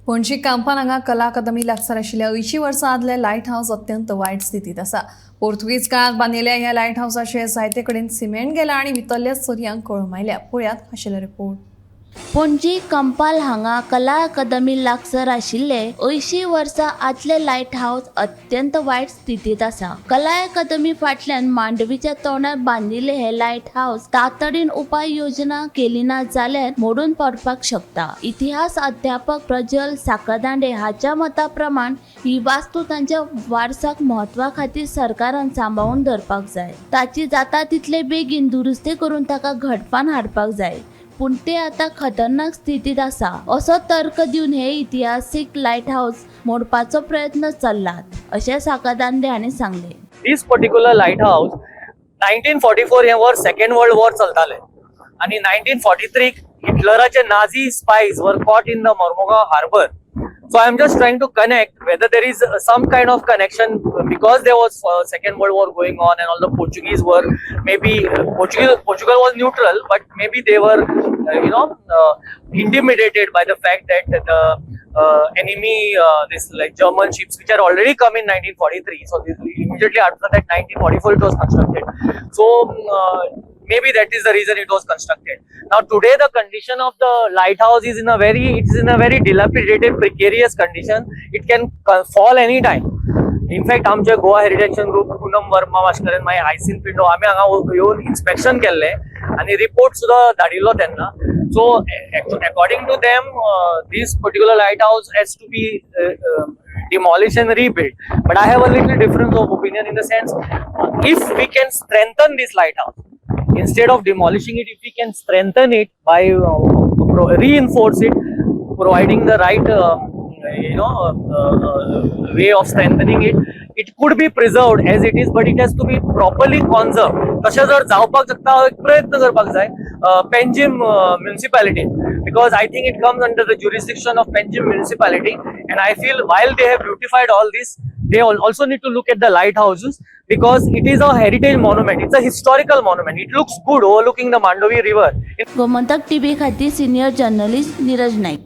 पणजी कांपाल हांगा कला अकादमी लागसार आशिल्ल्या 80 वर्सां आदलें लायट हावस अत्यंत वायट स्थितींत आसा. पोर्तुगीज काळांत बांदिल्ल्या ह्या लायट हावसाचे जायते कडेन सिमेंट गेला आनी भितरल्या चरयांक कळम आयल्या. पळयात खाशेलो रिपोर्ट. पणजी कंपाल हांगा कला अकादमी लागसर आशिल्ले 80 वर्सां आदले लायट हावस अत्यंत वायट स्थितींत आसा. कला अकादमी फाटल्यान मांडवीच्या तोंडार बांदिल्ले हे लायट हावस तातडीन उपाय योजना केली ना जाल्यार मोडून पडपाक शकता. इतिहास अध्यापक प्रजल साखरदांडे हाच्या मता प्रमाण ही वास्तू तांच्या वारसाक म्हत्वा खातीर सरकारान सांबाळून धरपाक जाय. ताची जाता तितले बेगीन दुरुस्ती करून ताका घडपान हाडपाक जाय, पूण ते आता खतरनाक स्थितीत आसा असो तर्क दिवन हे इतिहासीक लायट हाऊस मोडपाचो प्रयत्न चल्लात अशें साखरदांडे हांणी सांगले. This particular light house, 1944 हे वॉर, सेकंड वर्ल्ड वॉर चलताले आणि 1943 हिटलराचे Nazi spies were caught in the Mormugao harbour. So I am just trying to connect whether there is some kind of connection, because there was Second World War going on and all the Portuguese were maybe Portugal Portugal was neutral, but maybe they were intimidated by the fact that the enemy, this like German ships which are already come in 1943. So this, immediately after that, 1944, it was constructed. So maybe that is the reason it was constructed. Now today the condition of the lighthouse is in a very it's in a very dilapidated, precarious condition. It can fall anytime. In fact आमचे Goa heritage group, Poonam Verma मास्करेन, मागीर आयसीन पिंडो, आमी हांगा येवन inspection केल्लें आनी report सुद्दां धाडिल्लो तेन्ना. So according to them, this particular light house has to be demolish and rebuilt. But I have a little difference of opinion in the sense, if we can strengthen this lighthouse instead of demolishing it, if we can strengthen it by reinforce it, providing the right way of strengthening it, it could be preserved as it is, but it has to be properly conserved. तशें जर जावपाक शकता, एक प्रयत्न करपाक जाय Panjim municipality, because I think it comes under the jurisdiction of Panjim municipality, and I feel while they have beautified all this, they also need to look at the lighthouses, because it is a heritage monument. It's a historical monument. It looks good overlooking the Mandovi River. Gomantak TV खातीर senior journalist Neeraj Naik.